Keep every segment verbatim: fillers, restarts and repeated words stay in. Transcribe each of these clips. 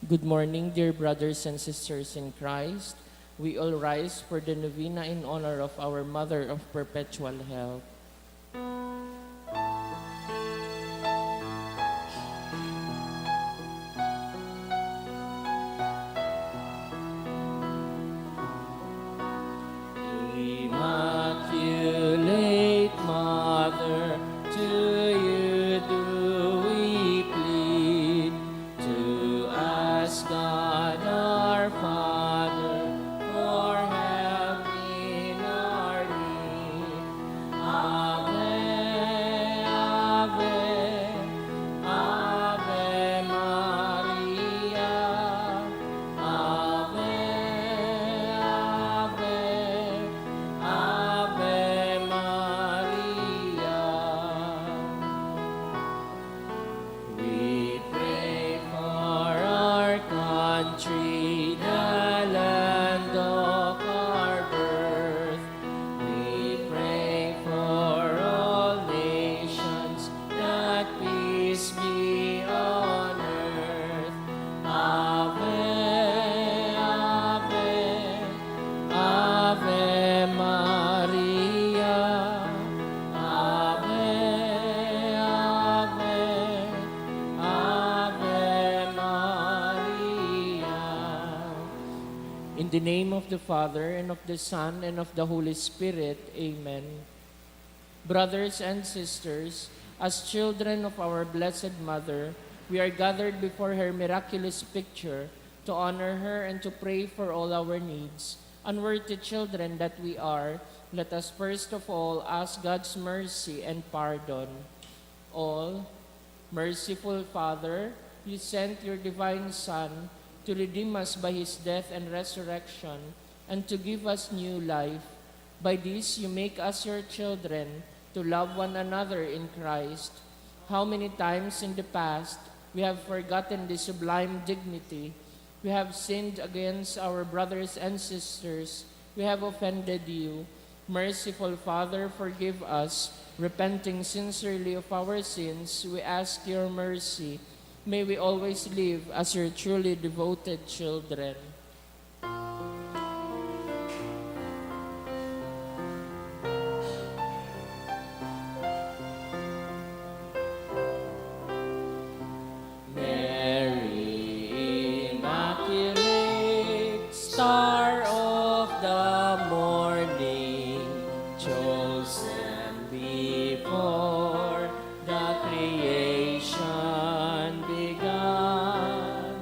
Good morning, dear brothers and sisters in Christ. We all rise for the novena in honor of our Mother of Perpetual Help. Immaculate Mother, to you do we plead, to ask God our Father for help in our need. Ave, Ave, Ave Maria. Ave, Ave, Ave Maria. We pray for our country, the land of our birth. We pray for all nations, that peace be on earth. Ave, Ave, Ave Maria. Ave, Ave, Ave Maria. In the name of the Father, and of the Son, and of the Holy Spirit. Amen. Brothers and sisters, as children of our Blessed Mother, we are gathered before her miraculous picture to honor her and to pray for all our needs. Unworthy children that we are, let us first of all ask God's mercy and pardon. All merciful Father, you sent your divine Son to redeem us by his death and resurrection, and to give us new life. By this you make us your children, to love one another in Christ. How many times in the past we have forgotten this sublime dignity, we have sinned against our brothers and sisters, we have offended you. Merciful Father, forgive us. Repenting sincerely of our sins, we ask your mercy. May we always live as your truly devoted children. Mary Immaculate, Star of the morning, chosen before the creation began,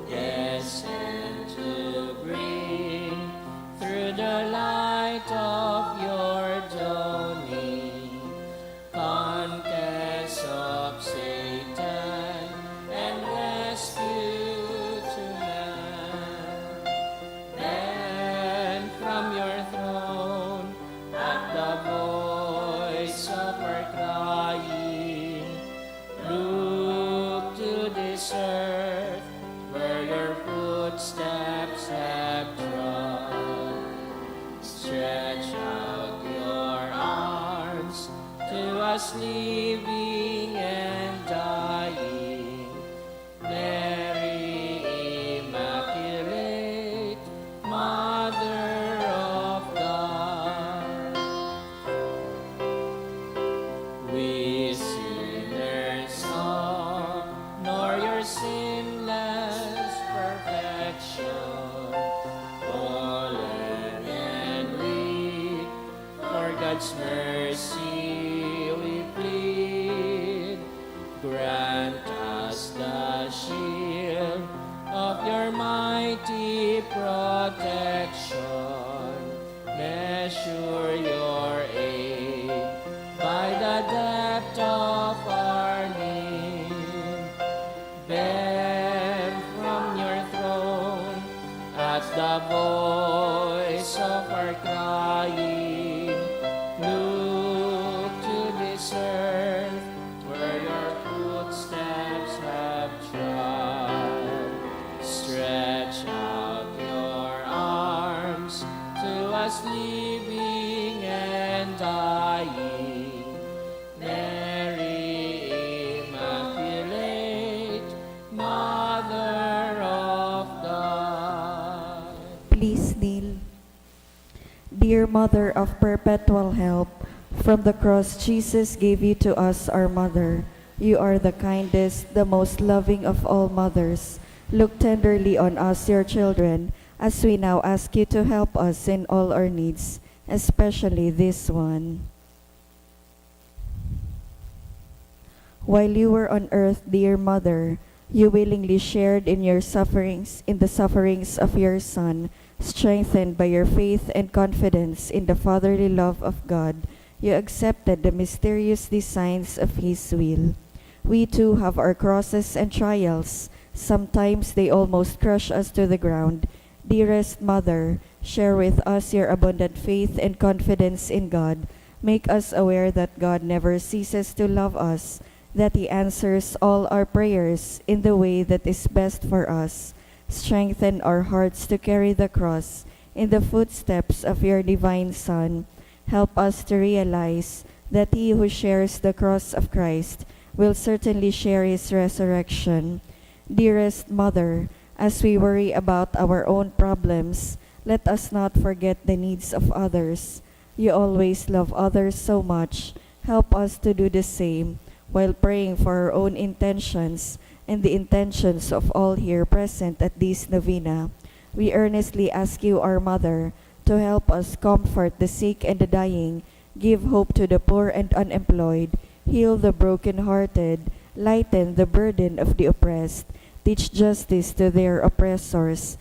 destined to bring through the light of your dawning conquest of Satan and rescue to man. Then from your throne, at the voice of our crying, look to this earth where your footsteps have trod. Stretch out your arms to us living and dying, Mary Immaculate, Mother of God. We sinners saw nor your sinless perfection, fallen and weak, for God's mercy we plead. Grant us the shield of your mighty protection. Measure your aid by the depth of our need. Then from your throne, at the voice of our crying, look to this earth where your footsteps have trod. Stretch out your arms to us living and dying, Mary Immaculate, Mother Mother of perpetual help, from the cross Jesus gave you to us, our mother. You are the kindest, the most loving of all mothers. Look tenderly on us, your children, as we now ask you to help us in all our needs, especially this one. While you were on earth, dear mother, you willingly shared in your sufferings, in the sufferings of your son, strengthened by your faith and confidence in the fatherly love of God, you accepted the mysterious designs of His will. We too have our crosses and trials. Sometimes they almost crush us to the ground. Dearest Mother, share with us your abundant faith and confidence in God. Make us aware that God never ceases to love us, that He answers all our prayers in the way that is best for us. Strengthen our hearts to carry the cross in the footsteps of your divine Son. Help us to realize that he who shares the cross of Christ will certainly share his resurrection. Dearest Mother, as we worry about our own problems, let us not forget the needs of others. You always love others so much. Help us to do the same while praying for our own intentions and the intentions of all here present at this novena. We earnestly ask you, our Mother, to help us comfort the sick and the dying, give hope to the poor and unemployed, heal the broken-hearted, lighten the burden of the oppressed, teach justice to their oppressors,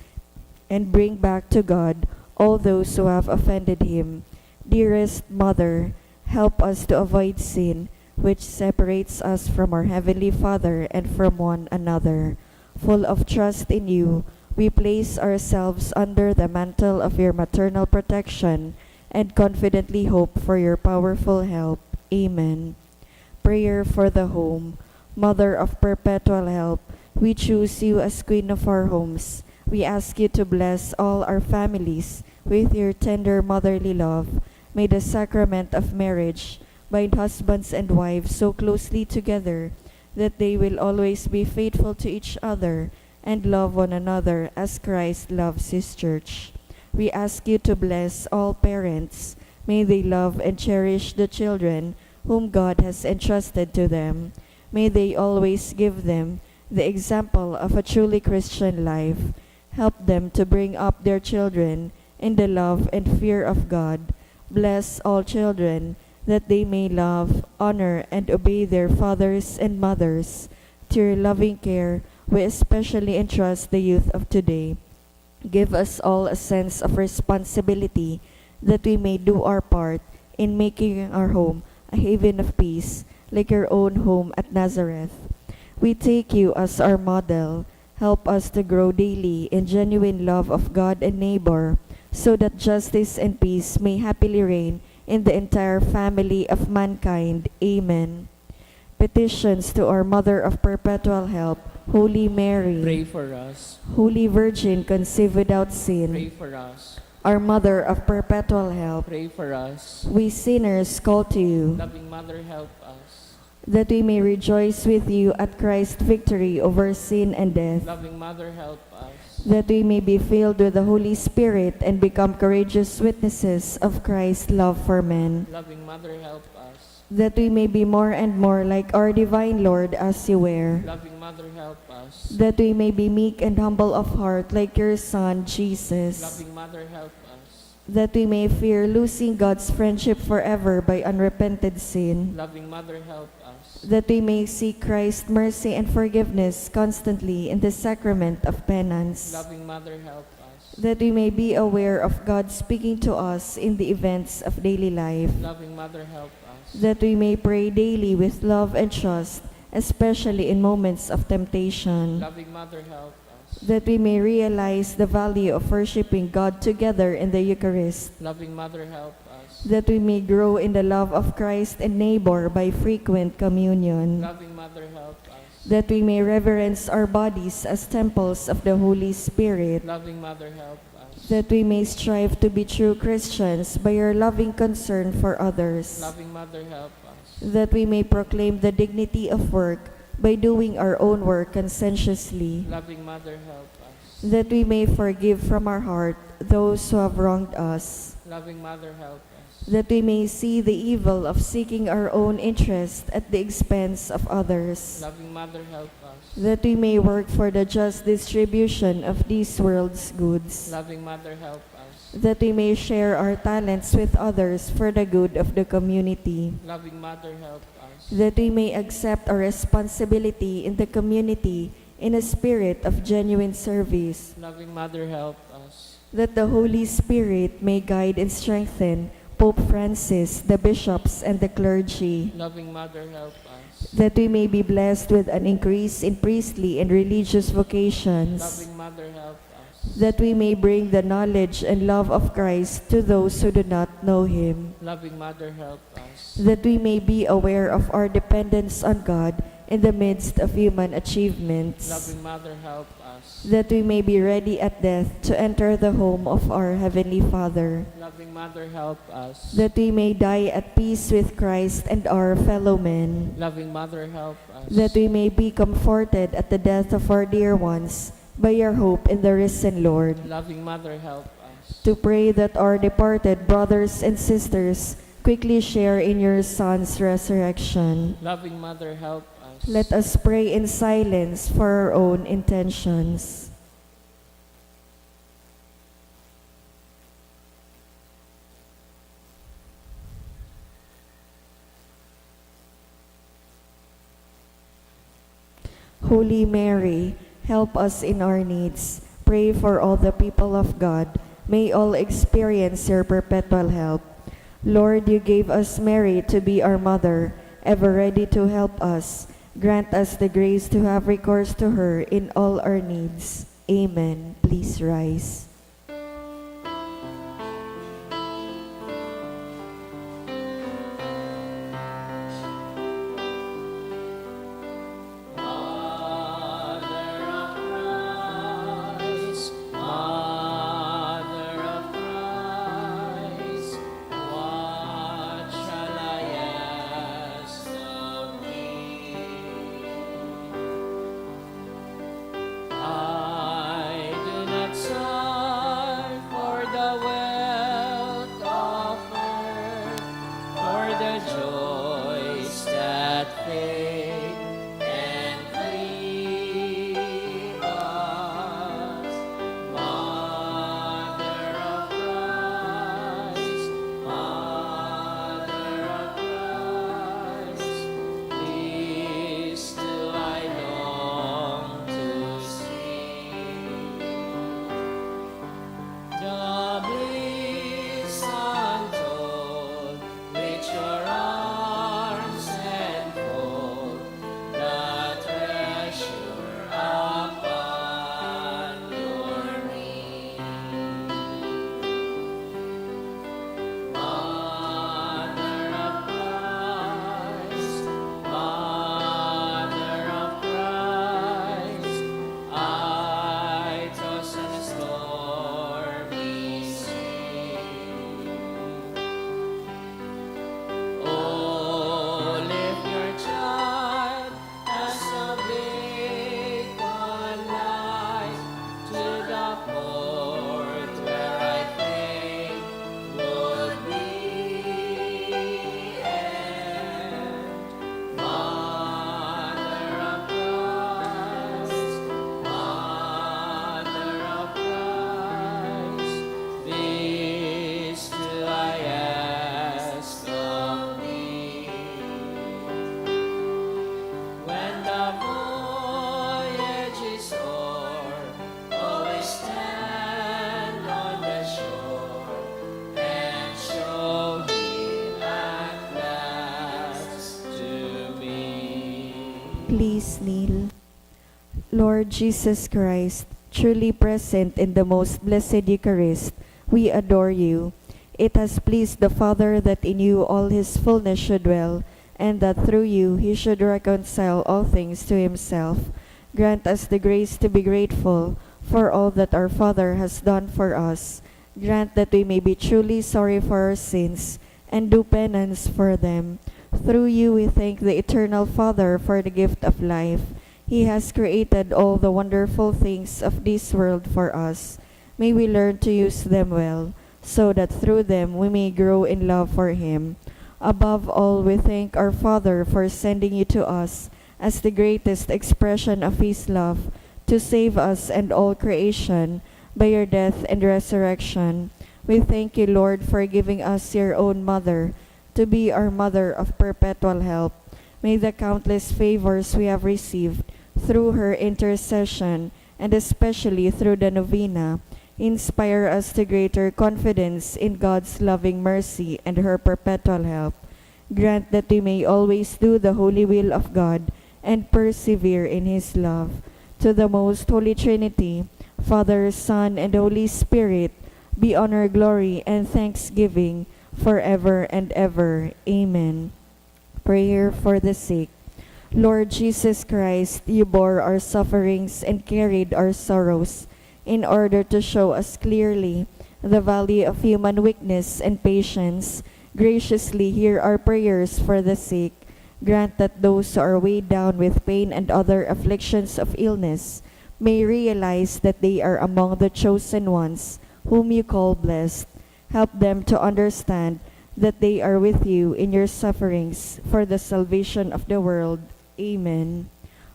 and bring back to God all those who have offended Him. Dearest Mother, help us to avoid sin, which separates us from our Heavenly Father and from one another. Full of trust in you, we place ourselves under the mantle of your maternal protection and confidently hope for your powerful help. Amen. Prayer for the Home. Mother of perpetual help, we choose you as Queen of our homes. We ask you to bless all our families with your tender motherly love. May the sacrament of marriage bind husbands and wives so closely together that they will always be faithful to each other and love one another as Christ loves His church. We ask you to bless all parents. May they love and cherish the children whom God has entrusted to them. May they always give them the example of a truly Christian life. Help them to bring up their children in the love and fear of God. Bless all children that they may love, honor, and obey their fathers and mothers. To your loving care, we especially entrust the youth of today. Give us all a sense of responsibility that we may do our part in making our home a haven of peace, like your own home at Nazareth. We take you as our model. Help us to grow daily in genuine love of God and neighbor, so that justice and peace may happily reign in the entire family of mankind. Amen. Petitions to our Mother of Perpetual Help, Holy Mary. Pray for us. Holy Virgin conceived without sin. Pray for us. Our Mother of Perpetual Help. Pray for us. We sinners call to you. Loving Mother, help us. That we may rejoice with you at Christ's victory over sin and death. Loving Mother, help us. That we may be filled with the Holy Spirit and become courageous witnesses of Christ's love for men. Loving Mother, help us. That we may be more and more like our divine Lord as you were. Loving Mother, help us. That we may be meek and humble of heart like your Son, Jesus. Loving Mother, help us. That we may fear losing God's friendship forever by unrepented sin. Loving Mother, help us. That we may seek Christ's mercy and forgiveness constantly in the sacrament of penance. Loving Mother, help us. That we may be aware of God speaking to us in the events of daily life. Loving Mother, help us. That we may pray daily with love and trust, especially in moments of temptation. Loving Mother, help us. That we may realize the value of worshiping God together in the Eucharist. Loving Mother, help us. That we may grow in the love of Christ and neighbor by frequent communion. Loving Mother, help us. That we may reverence our bodies as temples of the Holy Spirit. Loving Mother, help us. That we may strive to be true Christians by our loving concern for others. Loving Mother, help us. That we may proclaim the dignity of work by doing our own work conscientiously. Loving Mother, help us. That we may forgive from our heart those who have wronged us. Loving Mother, help us. That we may see the evil of seeking our own interest at the expense of others. Loving Mother, help us. That we may work for the just distribution of this world's goods. Loving Mother, help us. That we may share our talents with others for the good of the community. Loving Mother, help us. That we may accept our responsibility in the community in a spirit of genuine service. Loving Mother, help us. That the Holy Spirit may guide and strengthen Pope Francis, the bishops, and the clergy. Loving Mother, help us. That we may be blessed with an increase in priestly and religious vocations. Loving Mother, help us. That we may bring the knowledge and love of Christ to those who do not know Him. Loving Mother, help us. That we may be aware of our dependence on God in the midst of human achievements. Loving Mother, help us. That we may be ready at death to enter the home of our Heavenly Father. Loving Mother, help us. That we may die at peace with Christ and our fellow men. Loving Mother, help us. That we may be comforted at the death of our dear ones by our hope in the risen Lord. Loving Mother, help us. To pray that our departed brothers and sisters quickly share in your Son's resurrection. Loving Mother, help us. Let us pray in silence for our own intentions. Holy Mary, help us in our needs. Pray for all the people of God. May all experience your perpetual help. Lord, you gave us Mary to be our mother, ever ready to help us. Grant us the grace to have recourse to her in all our needs. Amen. Please rise. Mother of Christ, Mother of Christ, what shall I ask of thee? I do not sigh for the wealth of earth, for the joys that fade and flee, but Mother of Christ, Mother of Christ, this do I long to see. The bliss untold which your arms enfold, the treasure upon your knee. Mother of Christ, Mother of Christ, I toss on a stormy sea. Oh, lift your child as a beacon light to the port where I fain would be. And Mother of Christ, Mother of Christ, this do I ask of thee. When the voyage is o'er, always stand on the shore and show him at last to me. Please kneel. Lord Jesus Christ, truly present in the most blessed Eucharist, we adore you. It has pleased the Father that in you all his fullness should dwell, and that through you he should reconcile all things to himself. Grant us the grace to be grateful for all that our Father has done for us. Grant that we may be truly sorry for our sins and do penance for them. Through you we thank the Eternal Father for the gift of life. He has created all the wonderful things of this world for us. May we learn to use them well, so that through them we may grow in love for Him. Above all, we thank our Father for sending you to us as the greatest expression of His love to save us and all creation by your death and resurrection. We thank you, Lord, for giving us your own mother to be our mother of perpetual help. May the countless favors we have received through her intercession, and especially through the novena, inspire us to greater confidence in God's loving mercy and her perpetual help. Grant that we may always do the holy will of God and persevere in His love. To the Most Holy Trinity, Father, Son, and Holy Spirit, be honor, glory, and thanksgiving forever and ever. Amen. Prayer for the sick. Lord Jesus Christ, you bore our sufferings and carried our sorrows in order to show us clearly the value of human weakness and patience. Graciously hear our prayers for the sick. Grant that those who are weighed down with pain and other afflictions of illness may realize that they are among the chosen ones whom you call blessed. Help them to understand that they are with you in your sufferings for the salvation of the world. Amen.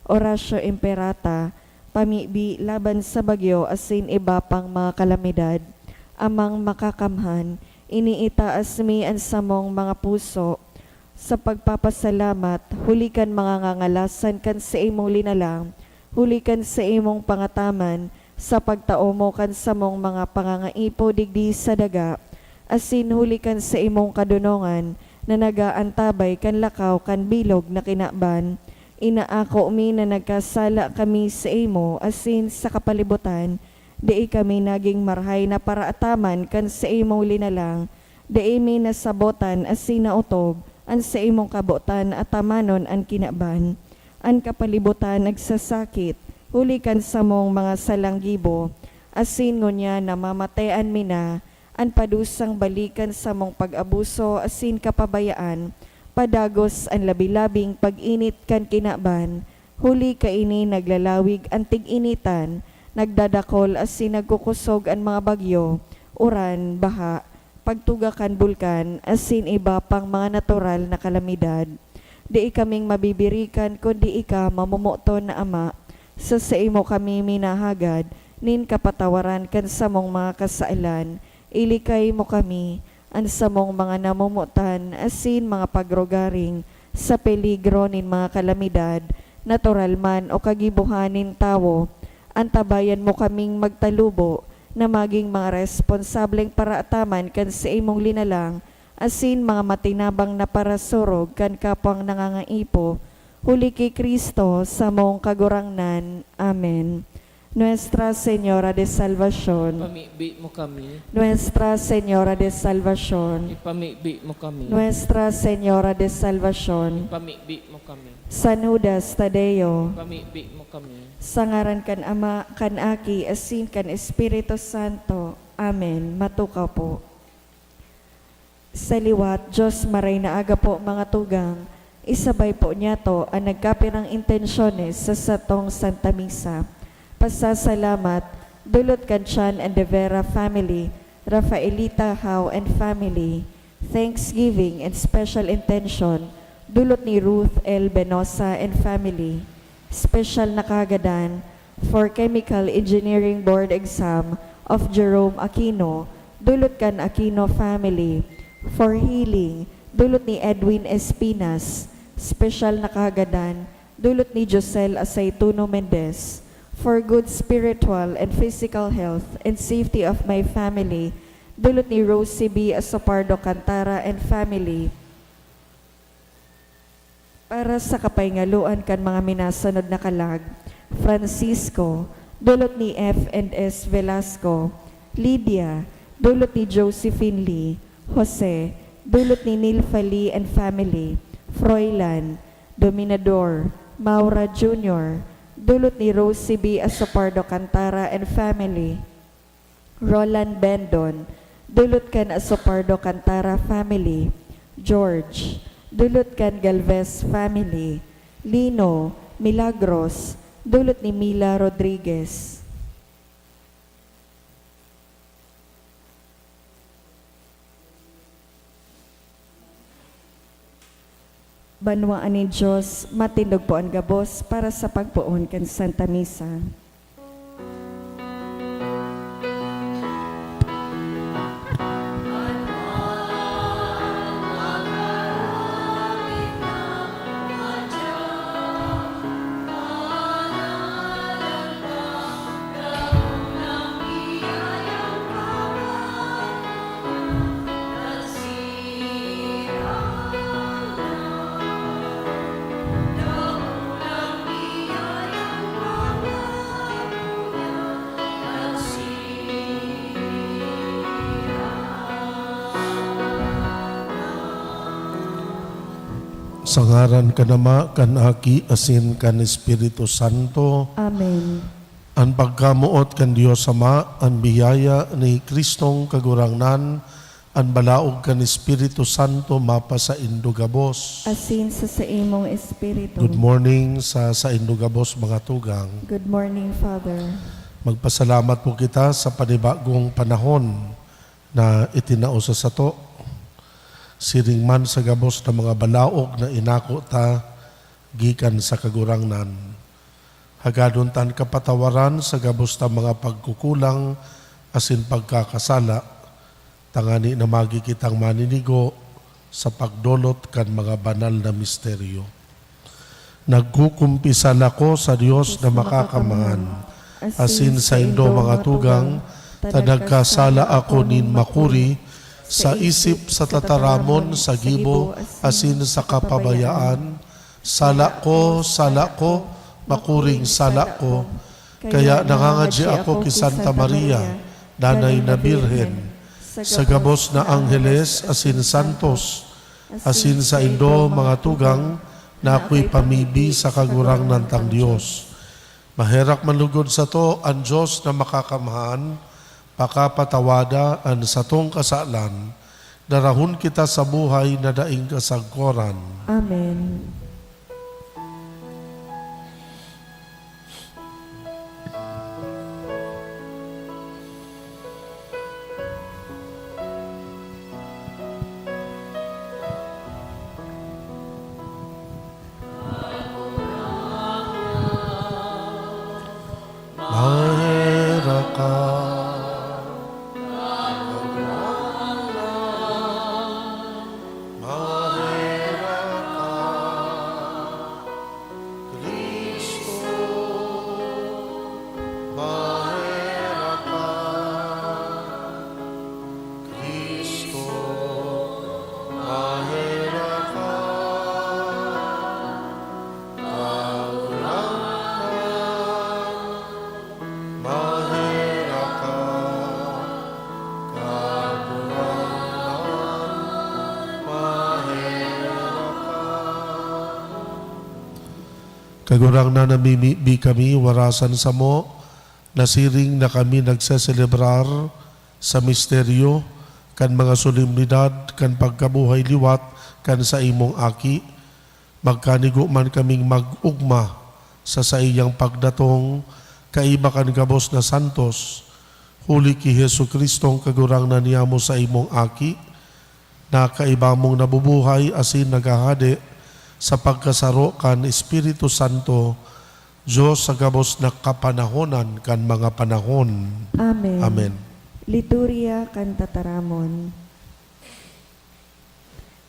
Oratio Imperata, pamibi laban sa bagyo asin iba pang mga kalamidad. Amang Makakamhan, iniitaas mi an samong mga puso sa pagpapasalamat huli kan mga ngangalasan kan saimong linalang, huli kan saimong pangataman, sa pagtao mo kan samong mga pangangaipo digdi sa daga, asin huli kan saimong kadonongan na nag-aantabay kan lakaw kan bilog na kinaban. Inaako mi na nagkasala kami saimo asin sa kapalibutan, dai kami naging marahay na paraataman kan saimong linalang, dai mi nasabotan asin naotob an saimong kabotan atamanon an kinaban. An kapalibutan nagsasakit huli kan samong mga salang gibo, asin ngunyan namamatean mi na an padusang balik kan samong pag-abuso asin kapabayaan, padagos an labi-labing pag-init kan kinaban, huli kaini naglalawig an tig-initan, nagdadakol asin nagkukosog an mga bagyo, uran, baha, pagtuga kan bulkan, asin iba pang mga natural na kalamidad. Dai kaming mabibirikan kundi ika, mamomoton na Ama. Sa saimo kami minahagad nin kapatawaran kan samong mga kasalan. Ilikay mo kami, an samong mga namomotan asin mga pagrugaring sa peligro nin mga kalamidad, natural man o kagibohan nin tawo. Antabayan mo kaming magtalubo na magin mga responsableng paraataman kan saimong linalang asin mga matinabang na parasurog kan kapwang nangangaipo, huli ki Cristo, samong Kagurangnan. Amen. Nuestra Señora de Salvacion. Ipamibi mo kami. Nuestra Señora de Salvacion. Ipamibi mo kami. Nuestra Señora de Salvacion. Ipamibi mo kami. San Judas Tadeo. Ipamibi mo kami. Sa ngaran kan Ama, kan Aki, asin kan Espiritu Santo. Amen. Matukaw po. Sa liwat, Dios, maray na aga po, mga tugang. Isabay po niyato an nagkapirang intensyones sa satong Santa Misa. Pasasalamat, dulot kan Chan and de Vera family, Rafaelita Hao and family. Thanksgiving and special intention, dulot ni Ruth L Benosa and family. Special na kahagadan for Chemical Engineering Board Exam of Jerome Aquino, dulot kan Aquino family. For healing, dulot ni Edwin Espinas. Special na kahagadan, dulot ni Josel Aceituno Mendez. For good spiritual and physical health and safety of my family, dulot ni Rosie B Asopardo Cantara and family. Para sa kapahingaluan kan mga minasunod na kalag, Francisco, dulot ni F and S Velasco, Lydia, dulot ni Josephine Lee, Jose, dulot ni Nilfa Lee and family, Froilan, Dominador, Maura Junior, dulot ni Rosie B Asopardo Cantara and family, Roland Bendon, dulot kan Asopardo Cantara family, George, dulot kan Galvez family, Lino, Milagros, Dulot ni Mila Rodriguez. Banwaan nin Dios, matindog po an gabos para sa pagpoon kan Santa Misa. Sa ngaran kan Ama, kan Aki, asin kan Espiritu Santo. Amen. An pagkamoot kan Dios Ama, an biyaya ni Cristong Kagurangnan, an balaog kan Espiritu Santo mapasaindo gabos. Asin sa saimong espiritu. Good morning sa saindo gabos, mga tugang. Good morning, Father. Magpasalamat po kita sa panibagong panahon na itinao sa sato. Siring man sa gabos na mga balaog na inako ta gikan sa Kagurangnan. Hagadon tan kapatawaran sa gabos ta mga pagkukulang asin pagkakasala, tangani na magi kitang maninigo sa pagdolot kan mga banal na misteryo. Nagkukumpisal ako sa Dios na makakamhan, asin saindo mga tugang, ta nagkasala ako nin makuri sa isip, sa tataramon, sa gibo, asin sa kapabayaan. Sala ko, sala ko, makuring sala ko. Kaya nangangadyi ako ki Santa Maria, Danay na Birhen, sa gabos na angheles asin santos, asin saindo, mga tugang, na akoy pamibi sa Kagurangnan tang Dios. Maherak man lugod sato an Dios na makakamhan, pakapatawada an satong kasalan, darahon kita sa buhay na daing kasagkoran. Amen. Maherak ka. Maherak ka, Cristo. Maherak ka, Cristo. Maherak ka, Kagurangnan. Maherak ka, Kagurangnan, maherak ka. Kagurangnan, namimibi kami, warasan samo, na siring na kami nagseselebrar sa misteryo kan mga solemnidad kan pagkabuhay liwat kan saimong Aki. Magkanigo man kaming mag-ogma sa saiyang pagdatong, kaiba kan gabos na santos, huli ki Jesu-Cristong Kagurangnan niyamo, saimong Aki, na kaiba mong nabubuhay asin naghahade sa pagkasaro kan Espiritu Santo, Dios sa gabos na kapanahonan kan mga panahon. Amen. Amen. Liturya kan Tataramon.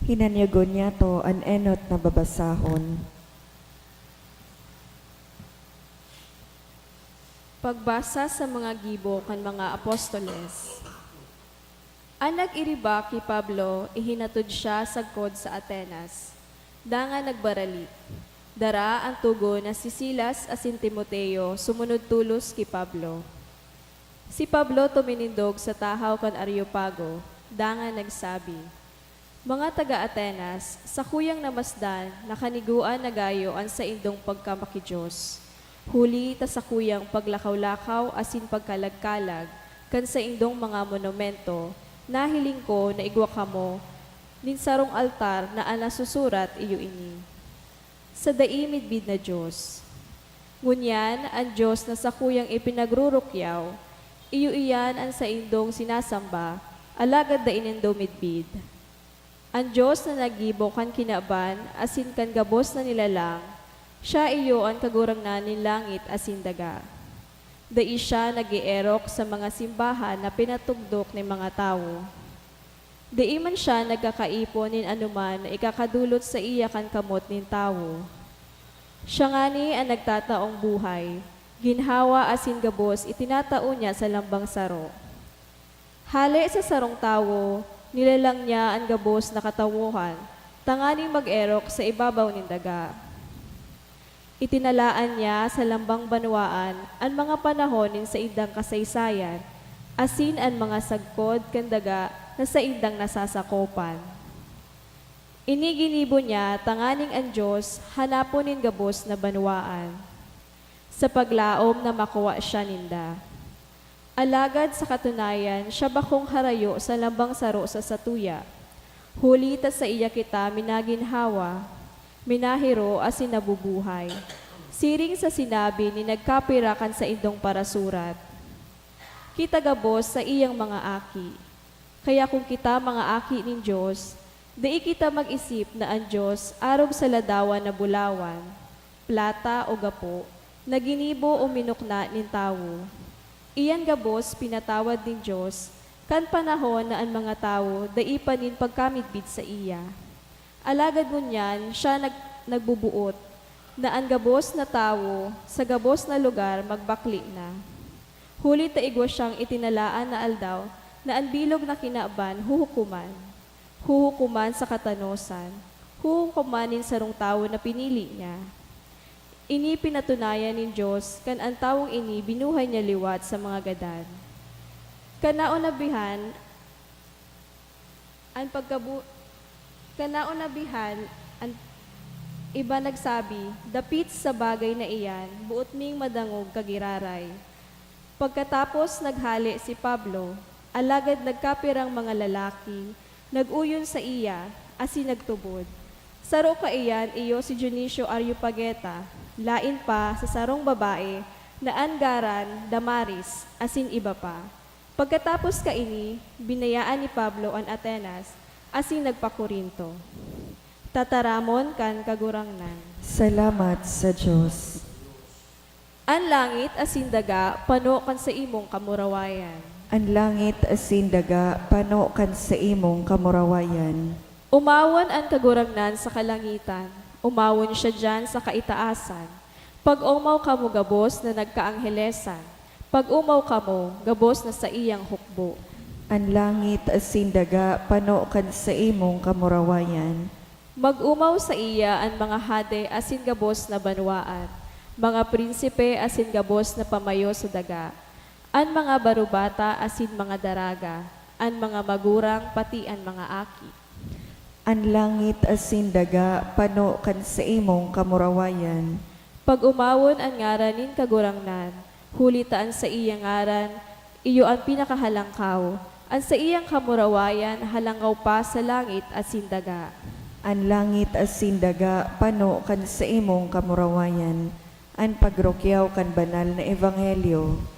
Hinanyogon niyato an enot na babasahon. Pagbasa sa mga gibo kan mga apostoles. An nag-iriba ki Pablo, ihinatod siya sagkod sa Atenas, dangan nagbarali. Dara an tugon na si Silas asin Timoteo sumunod tolos ki Pablo. Si Pablo tuminindog sa tahaw kan Areopago, dangan nagsabi, "Mga taga Atenas, sakuyang namasdan na kaniguan na gayo an saindong pagkamakidiyos, huli ta sakuyang paglakaw-lakaw asin pagkalag-kalag kan saindong mga monumento, nahiling ko na igwa kamo nin sarong altar na an nasusurat iyo ini, 'Sa Dai Midbid na Dios.' Ngunyan, an Dios na sakuyang ipinagrurukyaw, iyo iyan an saindong sinasamba, alagad dai nindo midbid. An Dios na naggibo kan kinaban asin kan gabos na nilalang, siya iyo an Kagurangnan nin langit asin daga. Dai siya nag-eerok sa mga simbahan na pinatugdok nin mga tawo. Dai man siya nagkakaipon nin anoman na ikakadolot saiya kan kamot nin tawo. Siya ngani an nagtataong buhay, ginhawa asin gabos itinatao niya sa lambang saro. Hale sa sarong tawo, nilalang niya an gabos na katawohan tanganing mag-erok sa ibabaw nin daga. Itinalaan niya sa lambang banwaan an mga panahon nin saindang kasaysayan, asin an mga sagkod kan daga na saindang nasasakopan. Ini ginibo niya tanganing an Dios hanapon nin gabos na banwaan, sa paglaom na makua siya ninda. Alagad sa katunayan, siya bakong harayo sa lambang saro sa satuya, huli ta saiya kita minaginhawa, minahiro asin nabubuhay, siring sa sinabi nin nagkapira kan saindong parasurat. Kita gabos saiyang mga aki. Kaya kun kita mga aki nin Dios, dai kita mag-isip na an Dios arog sa ladawan na bulawan, plata o gapo, na ginibo o minukna nin tawo. Iyan gabos pinatawad nin Dios kan panahon na an mga tawo dai pa nin pagkamidbid saiya. Alagad ngunyan siya nag-, nagbubuot na an gabos na tawo sa gabos na lugar magbakle na. Huli ta igwa siyang itinalaan na aldaw na an bilog na kinaban huhukoman. Huhukoman sa katanosan, huhukoman nin sarong tawo na pinili niya. Ini pinatunayan nin Dios kan an tawong ini binuhay niya liwat sa mga gadan. Kan naonabihan, an pagkabu-, kan naonabihan, an iba nagsabi, "Dapit sa bagay na iyan, boot ming madangog ka giraray." Pagkatapos naghale si Pablo, alagad nagkapirang mga lalaki nag-oyon saiya asin nagtubod. Saro kaiyan iyo si Dionisio Areopagita, laen pa sa sarong babae na an ngaran Damaris, asin iba pa. Pagkatapos kaini, binayaan ni Pablo an Atenas asin nagpa-Corinto. Tataramon kan Kagurangnan. Salamat sa Dios. An langit asin daga pano kan saimong kamurawayan. An langit asin daga pano kan saimong kamurawayan. Umawon an Kagurangnan sa kalangitan, umawon siya diyan sa kaitaasan. Pag-omaw kamo gabos na nagkaanghelesan, pag-omaw kamo gabos na saiyang hukbo. An langit asin daga pano kan saimong kamurawayan. Mag-omaw saiya an mga hade asin gabos na banwaan, mga prinsipe asin gabos na pamayo sa daga, an mga barubata asin mga daraga, an mga magurang pati an mga aki. An langit asin daga pano kan saimong kamurawayan. Pag-omawon an ngaran nin Kagurangnan, huli ta an saiyang ngaran iyo an pinakahalangkaw, an saiyang kamurawayan halangaw pa sa langit asin daga. An langit asin daga pano kan saimong kamurawayan. An pagrukyaw kan banal na ebanghelyo.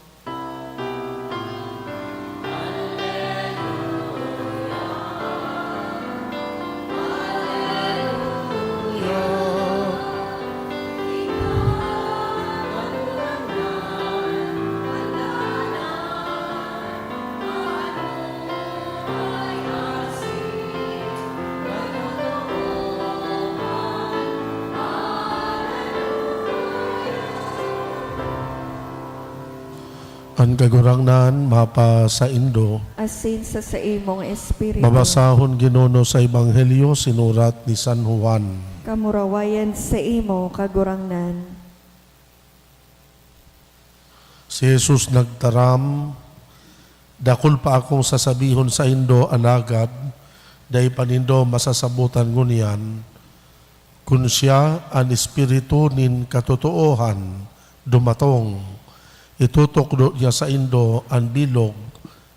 An Kagurangnan mapasaindo. Asin sa saimong espiritu. Babasahon, Ginoo, sa Ebanghelyo sinurat ni San Juan. Kamurawayan saimo, Kagurangnan. Si Jesus nagtaram, "Dakul pa akong sasabihon saindo, alagad dai pa nindo masasabotan ngunyan." Kun siya, an Espiritu nin katotoohan, dumatong, itutukdo niya saindo an bilog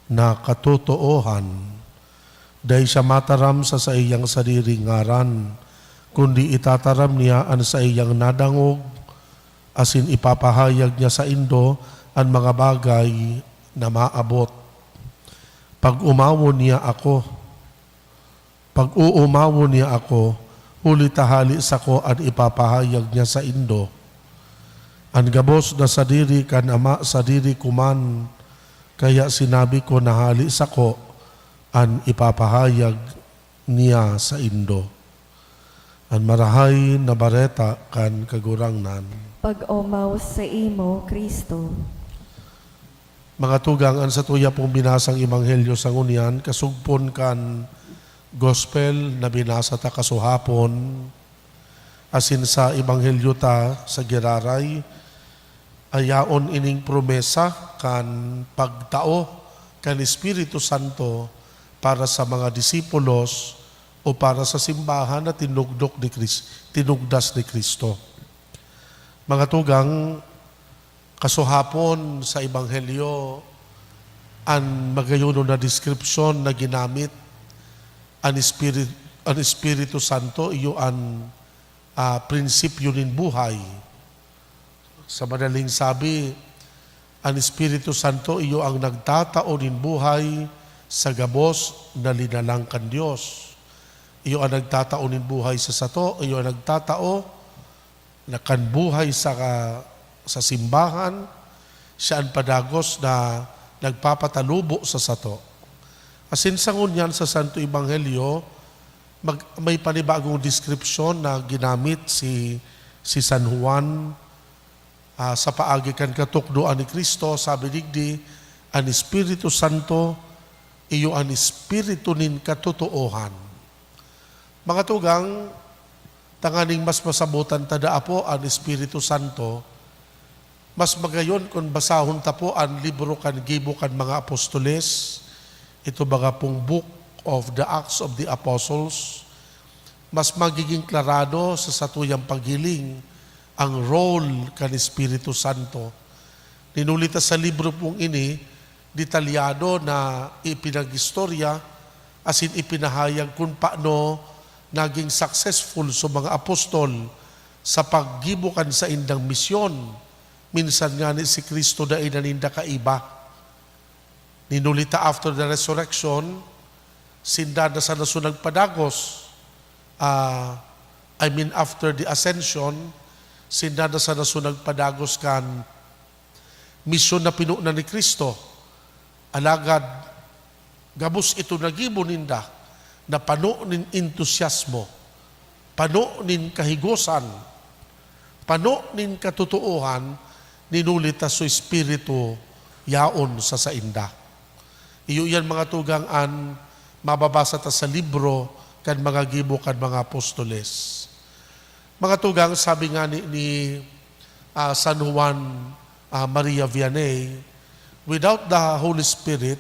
na katotoohan. Dai siya mataram sa saiyang sadiring ngaran, kundi itataram niya an saiyang nadangog, asin ipapahayag niya saindo an mga bagay na maabot. Pag-umawon niya ako, pag-uumawon niya ako, huli ta hali sako an ipapahayag niya saindo. An gabos na sadiri kan Ama, sadiri ko man, kaya sinabi ko na hali sako an ipapahayag niya saindo. An Marahay na Bareta kan Kagurangnan. Pag-omaw saimo, Cristo. Mga tugang, an satuya pong binasang ebanghelyo sa ngunyan, kasugpon kan gospel na binasa ta kasuhapon, asin sa ebanghelyo ta sa giraray, ayaon ining promesa kan pagtao kan Espiritu Santo para sa mga disipulos o para sa simbahan na tinugdok ni Kris-, tinugdas ni Cristo. Mga tugang, kasuhapon sa Ebanghelyo, an magayonon na deskripsyon na ginamit, an Espiri-, an Espiritu Santo iyo an, ah, prinsipyo nin buhay. Sa madaling sabi, an Espiritu Santo iyo ang nagtatao nin buhay sa gabos na linalang kan Dios. Iyo ang nagtatao nin buhay sa sato, iyo ang nagtatao na kan buhay sa, sa simbahan, siya an padagos na nagpapatalubo sa sato. Asin sa ngunyan sa Santo Ebanghelyo, mag-, may panibagong deskripsyon na ginamit si, si San Juan, ah, sa paagi kan katukdoan ni Cristo. Sabi digdi, "An Espiritu Santo, iyo an Espiritu nin katotoohan." Mga tugang, tanganing mas masabotan ta daa po an Espiritu Santo, mas magayon kun basahon ta po an libro kan Gibo kan mga Apostoles, ito baga pong Book of the Acts of the Apostles. Mas magiging klarado sa satuyang paghiling ang role kan Espiritu Santo. Nin huli ta sa libro pong ini, detalyado na ipinag-istorya asin ipinahayag kun paano naging successful so mga apostol sa paggibo kan saindang misyon. Minsan ngani si Cristo dai na ninda kaiba. Nin huli ta after the resurrection, sinda na sana so nagpadagos. Ah, I mean, after the ascension, sinda na sana so nagpadagos kan misyon na pinonan ni Cristo. Alagad gabos ito nagibo ninda na pano nin entusiasmo, pano nin kahigosan, pano nin katotoohan, nin huli ta so Espiritu yaon sa sainda. Iyo iyan, mga tugang, an mababasa ta sa libro kan mga gibo kan mga apostoles. Mga tugang, sabi nga ni, ni, ah, San Juan, ah, Maria Vianney, "Without the Holy Spirit,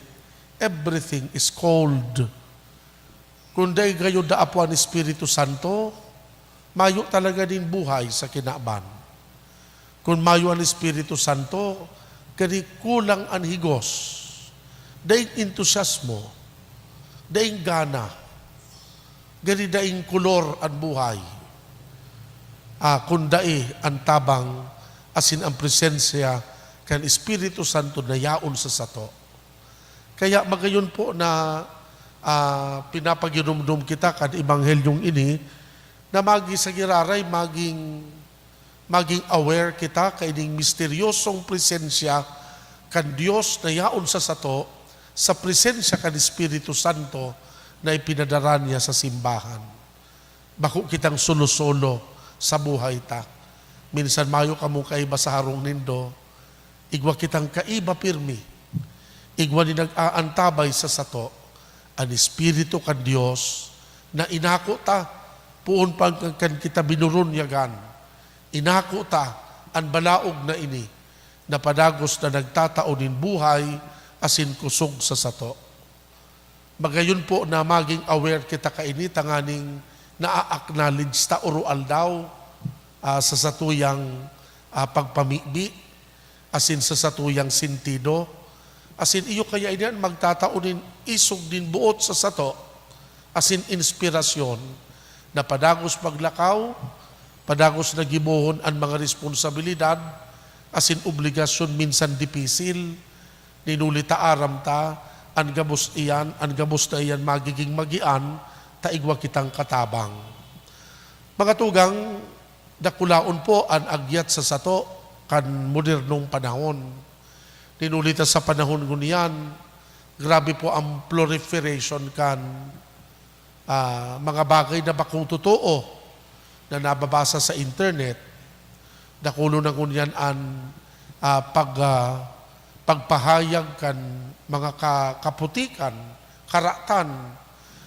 everything is cold." Kun dai gayo daa po an Espiritu Santo, mayo talaga nin buhay sa kinaban. Kun mayo an Espiritu Santo, gani kulang an higos, daing entusiasmo, daing gana, gani daing kolor an buhay. Ah, kun dai an tabang asin an presensya kan Espiritu Santo na yaon sa sato. Kaya magayon po na, ah, pinapaginomdom kita kan ebanghelyong ini, na magi sa giraray, maging, maging aware kita kaining misteryosong presensya kan Dios na yaon sa sato, sa presensya kan Espiritu Santo na ipinadara niya sa simbahan. Bako kitang solo-solo sa buhay ta. Minsan mayo kamong kaiba sa harong nindo. Igwa kitang kaiba pirmi. Igwa nin nag-aantabay sa sato, an Espiritu kan Dios, na inako ta, poon pa kan, kan kita binurunyagan. Inako ta an balaog na ini, na padagos na nagtatao nin buhay asin kusog sa sato. Magayon po na maging aware kita kaini tanganing naa-acknowledge ta oro-aldaw, ah, sa satuyang, ah, pagpamibi, asin sa satuyang sentido. Asin iyo kaya ini an magtatao nin isog nin boot sa sato, asin inspirasyon na padagos maglakaw, Padagos na gibohon an mga responsabilidad asin obligasyon, minsan dipisil, nin huli ta aram ta, an gabos iyan, an gabos na iyan magiging magian ta igwa kitang katabang. Mga tugang, dakulaon po an agyat sa sato kan modernong panahon. Nin huli ta sa panahon ngunyan, grabe po ang proliferation kan ah, mga bagay na bakong totoo na nababasa sa internet, dakula na ngunyan an, ah, pag, ah, pagpahayag kan mga ka-, kaputikan, karatan,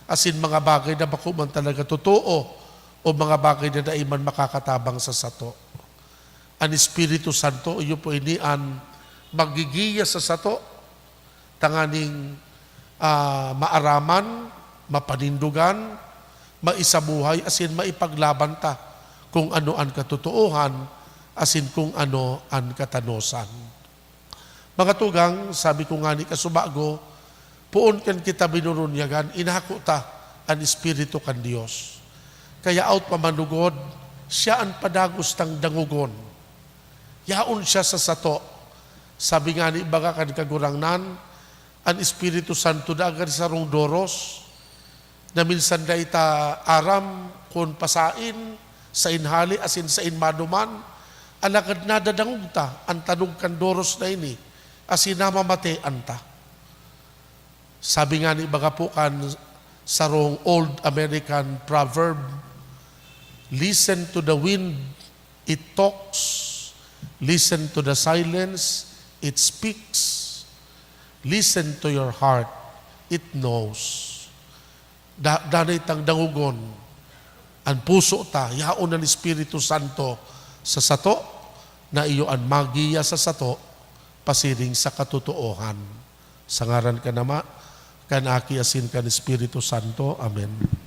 asin mga bagay na bako man talaga totoo o mga bagay na dai man makakatabang sa sato. An Espiritu Santo, iyo po ini an maggigiya sa sato tanganing, ah, maaraman, mapanindogan, maisabuhay asin maipaglaban ta kun ano an katotoohan asin kun ano an katanosan. Mga tugang, sabi ko ngani kasubago, poon kan kita binurunyagan, inako ta an Espiritu kan Dios. Kaya awt pa man lugod, siya an padagos tang dangogon. Yaon siya sa sato. Sabi ngani baga kan Kagurangnan, an Espiritu Santo daa kan sarong doros, na minsan dai ta aram kun pasain, sain hale asin sain maduman, alagad nadadangog ta an tanog kan doros na ini, asin namamatean ta. Sabi ngani baga po kan sarong old American proverb, "Listen to the wind, it talks. Listen to the silence, it speaks. Listen to your heart, it knows." Da-, danay tang dangogon an puso ta, yaon an Espiritu Santo sa sato, na iyo an magiya sa sato pasiring sa katotoohan. Sa ngaran kan Ama, kan Aki, asin kan Espiritu Santo. Amen.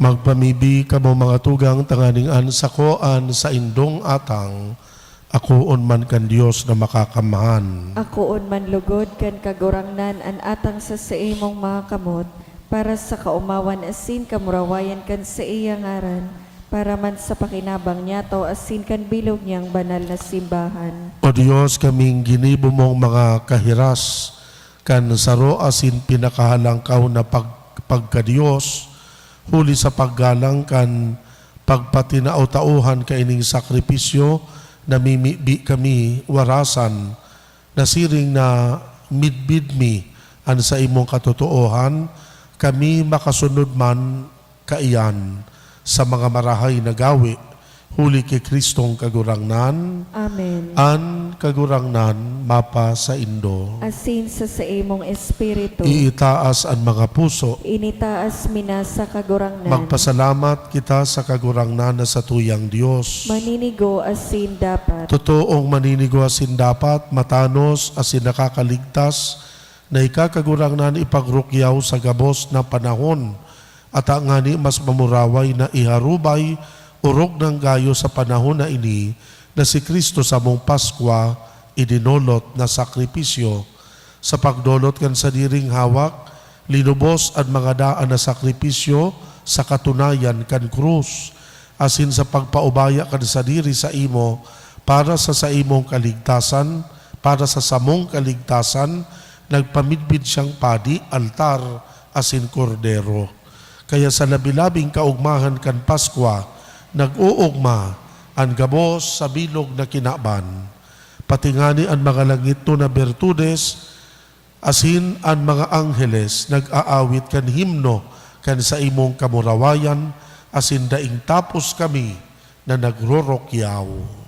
Magpamibi kamo, mga tugang, tanganing an sako an saindong atang akoon man kan Dios na Makakamhan. Akoon man lugod kan Kagurangnan an atang sa saimong mga kamot, para sa kaomawan asin kamurawayan kan saiyang ngaran, para man sa pakinabang niyato asin kan bilog niyang banal na simbahan. O Dios, kaming ginibo mong mga kahiras kan saro asin pinakahalangkaw na pag-, pagka-Dios, huli sa paggalang kan pagpatinao-taohan kaining sakripisyo, namimibi kami warasan, na siring na midbid mi an saimong katotoohan, kami makasunod man kaiyan sa mga marahay na gawe, huli ki Cristong Kagurangnan. Amen. An Kagurangnan mapasaindo. Asin sa saimong espiritu. Iitaas an mga puso. Initaas mi na sa Kagurangnan. Magpasalamat kita sa Kagurangnan na satuyang Dios. Maninigo asin dapat. Totoong maninigo asin dapat, matanos asin nakakaligtas, na ika, Kagurangnan, ipagrukyaw sa gabos na panahon, ata ngani mas mamuraway na iharubay orog nang gayo sa panahon na ini, na si Cristo samong Paskwa, idinolot na sakripisyo. Sa pagdolot kan sadiring hawak, linubos an mga daan na sakripisyo sa katunayan kan krus, asin sa pagpaubaya kan sadiri saimo para sa saimong kaligtasan, para sa samong kaligtasan, nagpamidbid siyang padi, altar, asin kordero. Kaya sa labi-labing kaogmahan kan Paskwa, nag-oogma an gabos sa bilog na kinaban. Pati ngani an mga langitnon na birtudes asin an mga angheles nag-aawit kan himno kan saimong kamurawayan, asin daing tapos kami na nagrorokyaw.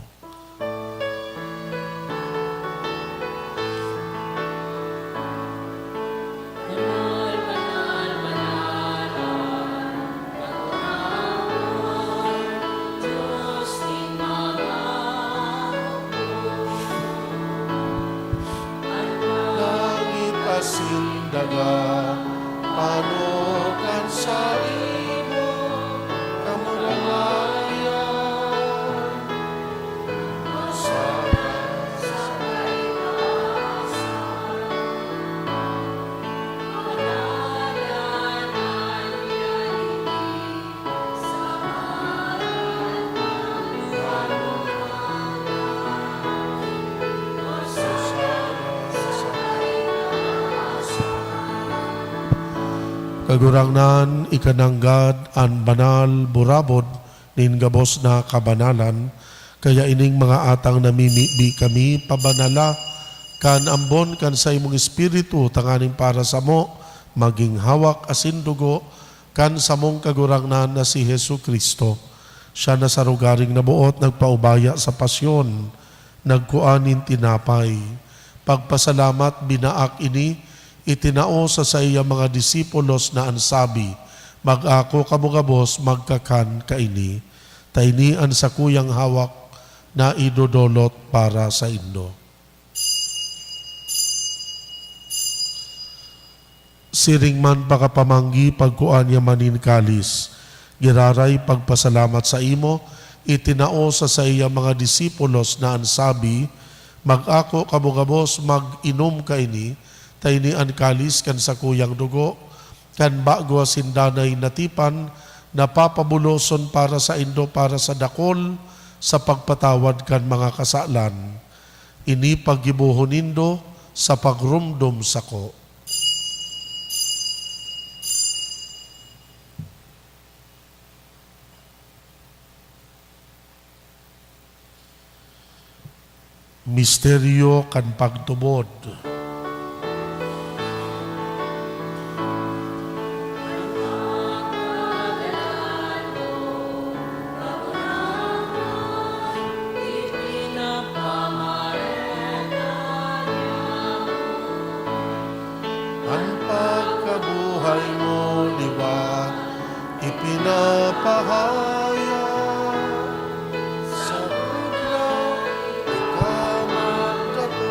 Langit asin daga, pano kan saimo kamurawayan. Kagurangnan, ika nanggad an banal burabod nin gabos na kabanalan. Kaya ining mga atang namimibi kami, pabanala kan ambon kan saimong Espiritu, tanganing para samo magin hawak asin dugo kan samong Kagurangnan na si Jesu-Cristo. Siya na sa rogaring naboot nagpaubaya sa pasyon, nagkua nin tinapay, pagpasalamat, binaak ini, itinao sa saiyang mga disipulos na an sabi, "Mag-ako kamo gabos, magkakan kaini, ta ini an sakuyang hawak na idodolot para saindo." Siring man pakapamanggi, pagkua niya man nin kalis, giraray, pagpasalamat saimo, itinao sa saiyang mga disipulos na an sabi, "Mag-ako kamo gabos, mag-inom kaini, ta ini an kalis kan sakuyang dugo, kan bago asin danay na tipan, na papabuloson para saindo, para sa dakol, sa pagpatawad kan mga kasalan. Ini paggibohon nindo sa pagromdom sako." Misteryo kan pagtubod. An pagkabuhay mo liwat ipinapahayag, sa pigla ika magdato.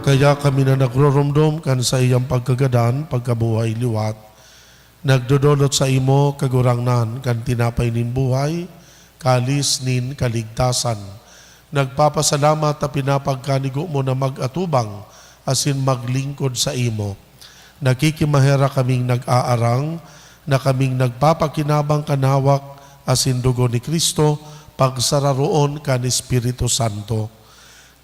Kaya kami na nagroromdom kan saiyang pagkagadan, pagkabuhay liwat, nagdodolot saimo, Kagurangnan, kan tinapay nin buhay, kalis nin kaligtasan. Nagpapasalamat ta pinapagkanigo mo na mag-atubang asin maglingkod saimo. Nakikimaherak kaming nag-aarang na kaming nagpapakinabang kan hawak asin dugo ni Cristo, pagsararoon kan Espiritu Santo.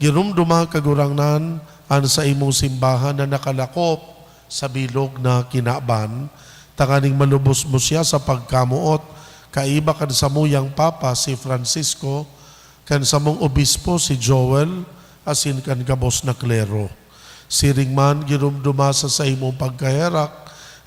Giromdoma, Kagurangnan, an saimong simbahan na nakalakop sa bilog na kinaban, tanganing malubos mo siya sa pagkamoot, kaiba kan samuyang Papa, si Francisco, kan samong obispo, si Joel, asin kan gabos na klero. Siring man, giromdoma sa saimong pagkaherak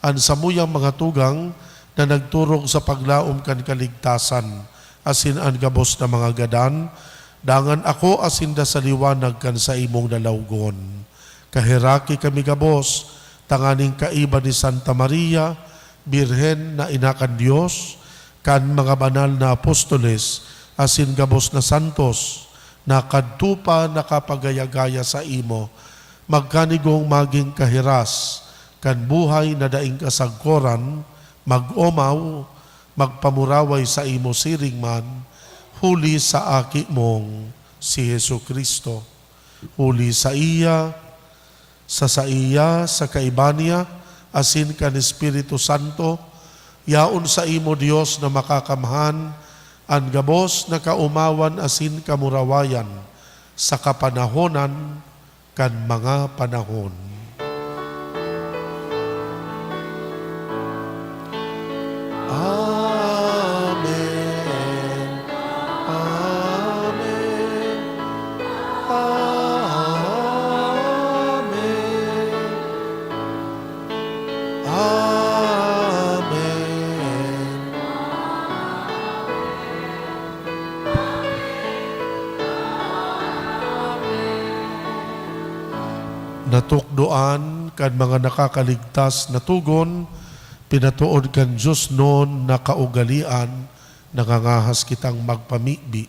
an samuyang mga tugang na nagturog sa paglaom kan kaligtasan, asin an gabos na mga gadan, dangan ako asin da sa liwanag kan saimong lalawgon. Kaheraki kami gabos, tanganing kaiba ni Santa Maria, Birhen na ina kan Dios, kan mga banal na apostoles, asin gabos na santos, na kadto pa nakapagaya-gaya saimo, magkanigong magin kahiras kan buhay na daing kasagkoran, mag-omaw, magpamuraway saimo siring man, huli sa Aki mong si Jesu-Cristo. Huli saiya, sa saiya, sa kaiba niya, asin kan Espiritu Santo, yaon saimo, Dios na Makakamhan, an gabos na kaomawan asin kamurawayan sa kapanahonan kan mga panahon. Amen. Amen. Amen. Natukdoan kan mga nakakaligtas na togon, pinatood kan Dios non na kaugalean, nangangahas kitang magpamibi.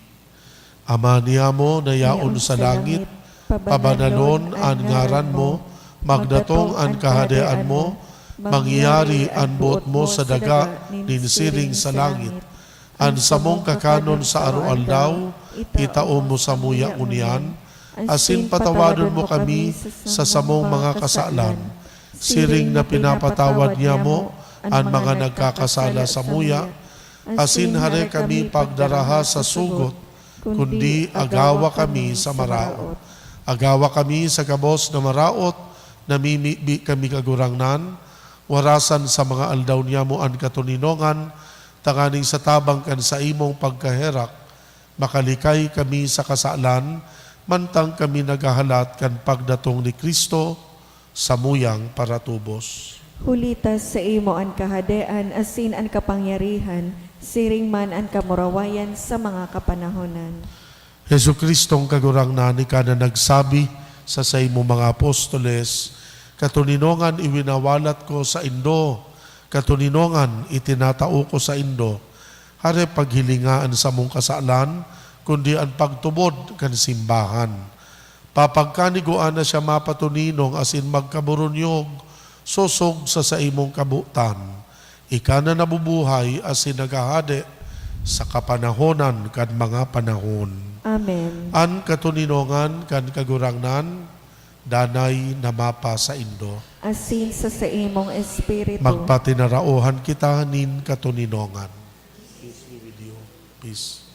Ama niyamo na yaon sa langit, pabanalon an ngaran mo, magdatong an kahadean mo, mangyari an boot mo sa daga nin siring sa langit. An samong kakanon sa aroaldaw, itao mo samuya ngunyan, asin patawadon mo kami sa samong mga kasalan, siring na pinapatawad niamo an mga nagkakasala samuya, asin hare kami pagdaraha sa sugot, kundi agawa kami sa maraot. Agawa kami sa gabos na maraot, namimibi kami, Kagurangnan, warasan sa mga aldaw niyamo an katoninongan, tanganing sa tabang kan saimong pagkaherak, makalikay kami sa kasalan, mantang kami naghahalat kan pagdatong ni Cristo, samuyang paratubos. Huli ta saimo an kahadean asin an kapangyarihan, siring man an kamurawayan sa mga kapanahonan. Jesu-Cristong Kagurangnan, ika na nagsabi sa saimo mga apostoles, "Katoninongan iwinawalat ko saindo, katoninongan itinatao ko saindo." Hare paghilinga an samong kasalan, kundi an pagtubod kan simbahan. Papagkanigua na siya mapatoninong asin magkaboronyog, sosog sa saimong kabotan. Ika na nabubuhay asin naghahade sa kapanahonan kan mga panahon. Amen. An katoninongan kan Kagurangnan, danay na mapasaindo. Asin sa saimong espiritu. Magpatinaraohan kita nin katoninongan. Peace be with you. Peace.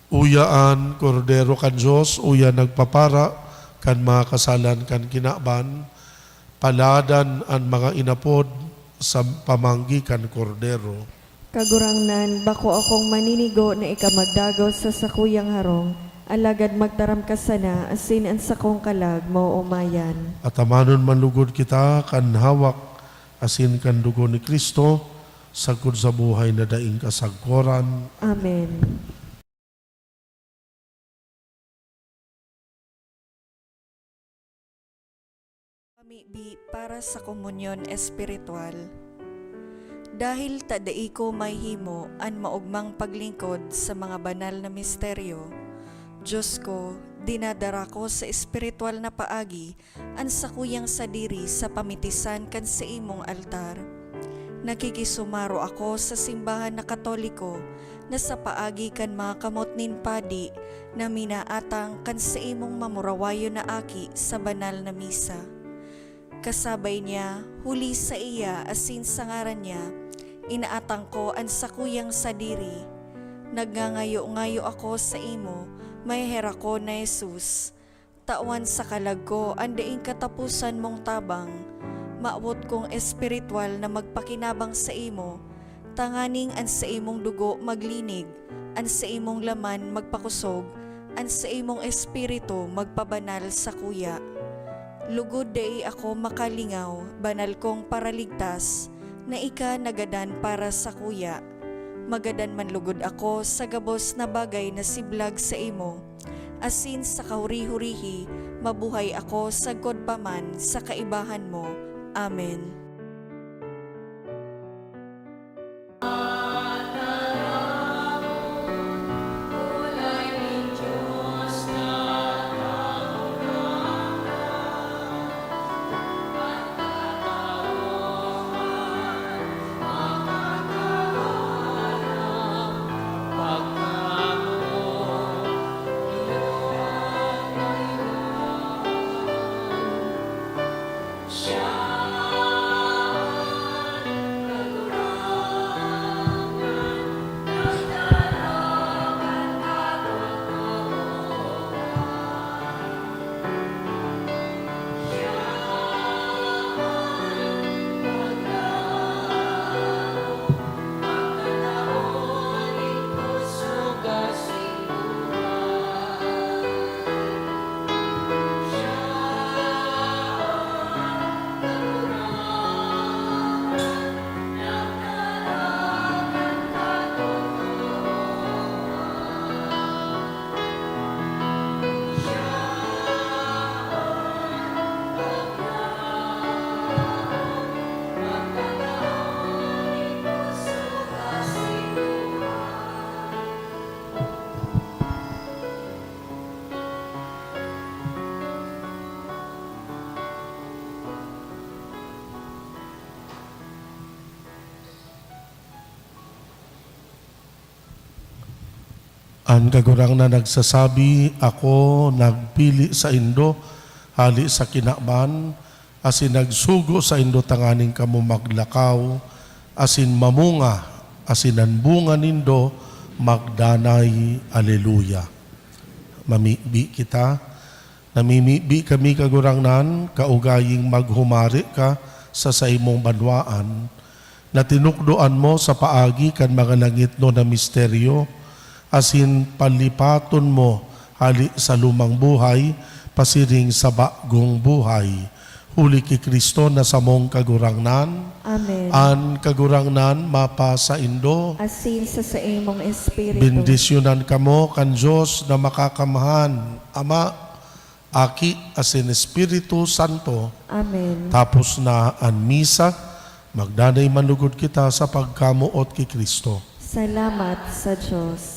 Uya an Kordero kan Dios, uya nagpapara kan mga kasalan kan kinaban. Paladan an mga inapod sa pamanggi kan Kordero. Kagurangnan, bako akong maninigo na ika magdagos sa sakuyang harong, alagad magtaram ka sana, asin an sakong kalag maoomayan. Atamanon man lugod kita kan hawak asin kan dugo ni Cristo, sagkod sa buhay na daing kasagkoran. Amen. Pamibi para sa komunyon espiritual. Dahil ta dai ko mahihimo an maogmang paglingkod sa mga banal na misteryo, Diyos ko, dinadara ko sa espiritual na paagi an sakuyang sadiri sa pamitisan kan saimong altar. Nakikisumaro ako sa simbahan na Katoliko na sa paagi kan mga kamot nin padi na minaatang kan saimong mamurawayon na aki sa banal na misa. Kasabay niya, huli saiya asin sa ngaran niya, inaatang ko an sakuyang sadiri. Nagngangayo-ngayo ako saimo, maheherakon na Jesus. Tawan sa kalag ko an daing kataposan mong tabang. Mawot kong espiritual na magpakinabang saimo, tanganing an saimong dugo maglinig, an saimong laman magpakosog, an saimong espiritu magpabanal sakuya. Lugod dai ako makalingaw, banal kong Paraligtas, na ika nagadan para sakuya. Magadan man lugod ako sa gabos na bagay na siblag saimo, asin sa kahuri-hurihi mabuhay ako sagkod pa man sa kaibahan mo. Amen. An Kagurangnan nagsasabi, "Ako nagpili saindo hale sa kinaban, asin nagsugo saindo tanganing kamo maglakaw, asin mamunga, asin an bunga nindo magdanay." Aleluya. Mamibi kita. Namimibi kami, Kagurangnan, kaugaying maghumari ka sa saimong banwaan, na tinukdoan mo sa paagi kan mga langitnon na misteryo, asin palipaton mo hale sa lumang buhay pasiring sa bagong buhay. Huli ki Cristo na samong Kagurangnan. Amen. An Kagurangnan mapasaindo. Asin sa saimong espiritu. Bendisyonan kamo kan Dios na Makakamhan, Ama, Aki, asin Espiritu Santo. Amen. Tapos na an misa, magdanay man lugod kita sa pagkamoot ki Cristo. Salamat sa Dios.